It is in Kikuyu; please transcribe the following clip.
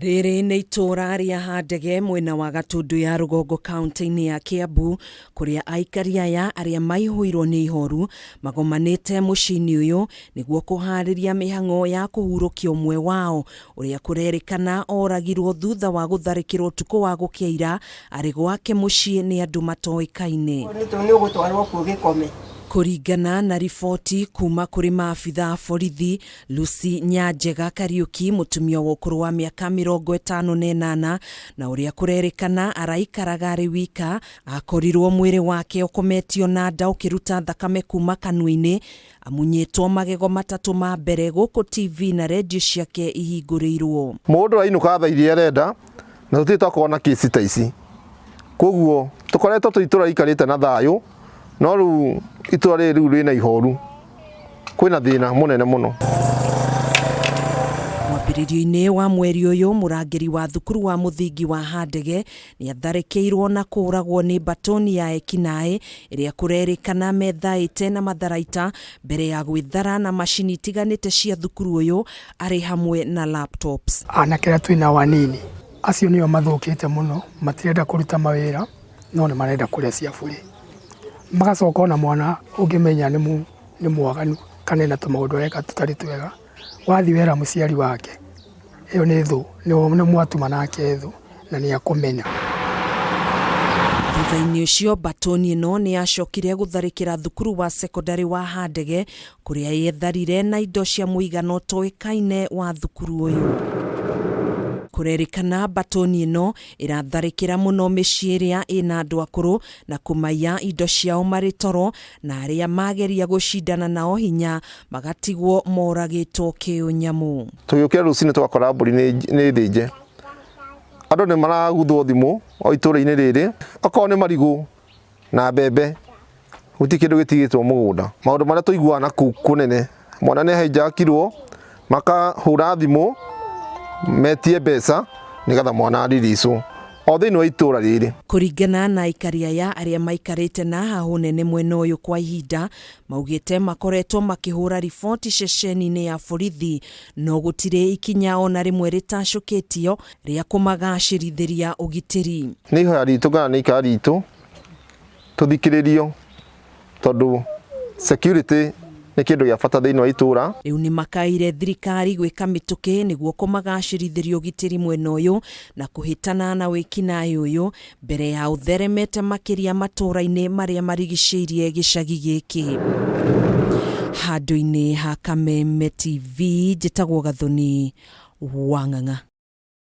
Rĩrĩ nĩ itũũra rĩa Handege mwena wa Gatũndũ ya Rũgongo kaunti-inĩ ya Kiambu kũrĩa aikari aya arĩa maihũirwo nĩ ihoru magomanĩte mũciĩ-inĩ ũyũ nĩguo kũharĩria mĩhang'o ya kũhurũkia ũmwe wao ũrĩa kũrerĩkana oragirwo thutha wa gũtharĩkĩrwo ũtukũ wa gũkĩa ira arĩ gwake mũciĩ nĩ andũ matoĩkaine. Nĩ ũgũtwarwo kuo gĩkome. Kũringana na riboti kuma kũrĩ maabitha a borithi, Lucy Nyanjega Kariuki, mũtumia wa ũkũrũ wa mĩaka 58 na ũrĩa kũrerĩkana araikaraga arĩ wika, akorirwo mwĩrĩ wake ũkometio na nda ũkĩruta thakame kuma kanua-inĩ, amunyĩtwo magego matatũ ma mbere gũkũ TV na redio ciake ihingũrĩirwo. Mũndũ ainũka thaa iria arenda na tũtirĩ twakorwo na kĩci ta ici. Koguo tũkoretwo twĩ itũra rĩikarĩte na thayũ no rĩu itũra rĩrĩ rĩu rĩna ihoru. Kwĩna thĩna mũnene mũno. Mwambĩrĩrio-inĩ wa mweri ũyũ, mũrangĩri wa thukuru wa mũthingi wa Handege nĩatharĩkĩirwo na kũũragwo nĩ mbatoni ya ekinaĩ ĩrĩa kũrerĩkana methaĩte na matharaita mbere ya gwĩthara na macini itiganĩte cia thukuru ũyũ arĩ hamwe na laptops. Anake arĩa twĩ nao anini, acio nĩo mathũkĩte mũno, matirenda kũruta mawĩra, no nĩ marenda kũrĩa cia bũrĩ. Magacoka ona mwana ũngĩmenya nĩ mwaganu kana ena tũmaũndũ areka tũtarĩ twega, wathiĩ wera mũciari wake, ĩyo nĩ thũ, nĩ mwatuma nake thũ na nĩ akũmenya. Thutha-inĩ ũcio mbatoni ĩno nĩ yacokire gũtharĩkĩra thukuru wa cekondarĩ wa Handege kũrĩa yetharire na indo cia mũigana ũtoĩkaine wa thukuru ũyũ. Kũrerĩkana mbatoni ĩno ĩratharĩkĩra mũno mĩciĩ ĩrĩa ĩna andũ akũrũ na kũmaiya indo ciao marĩ toro na arĩa mageria gũcindana nao hinya magatigwo moragĩtwo kĩũnyamũ. Tũgĩũkĩra rũcinĩ tũgakora mbũri nĩ thĩnje. Andũ nĩ maraguthwo thimũ o itũra-inĩ rĩrĩ, okorwo nĩ marigũ na mbembe gũtirĩ kĩndũ gĩtigĩtwo mũgũnda. Maũndũ marĩa tũiguaga na kũu kũnene, mwana nĩ ahijakirwo, makahũra thimũ metie mbeca nĩgetha mwana ariricwo o thĩinĩ wa itũra rĩrĩ. Kũringana na aikari aya arĩa maikarĩte na hahũ nene mwena ũyũ kwa ihinda, maugĩte makoretwo makĩhũra riboti ceceni-inĩ ya borithi no gũtirĩ ikinya ona rĩmwe rĩtacũkĩtio rĩa kũmagacĩrithĩria ũgitĩri. Nĩ ihoya ritũ kana nĩ ikara ritũ tũthikĩrĩrio tondũ security nĩ kĩndũ gĩa bata thĩinĩ wa itũra. Rĩu nĩ makaire thirikari gwĩka mĩtũkĩ nĩguo kũmagacĩrithĩria ũgitĩri mwena ũyũ na kũhĩtana na wĩkinaĩ ũyũ mbere ya ũtheremete makĩria matũra-inĩ marĩa marigicĩirie gĩcagi gĩkĩ. Handũ-inĩ ha Kameme TV njĩtagwo Gathoni Wang'ang'a.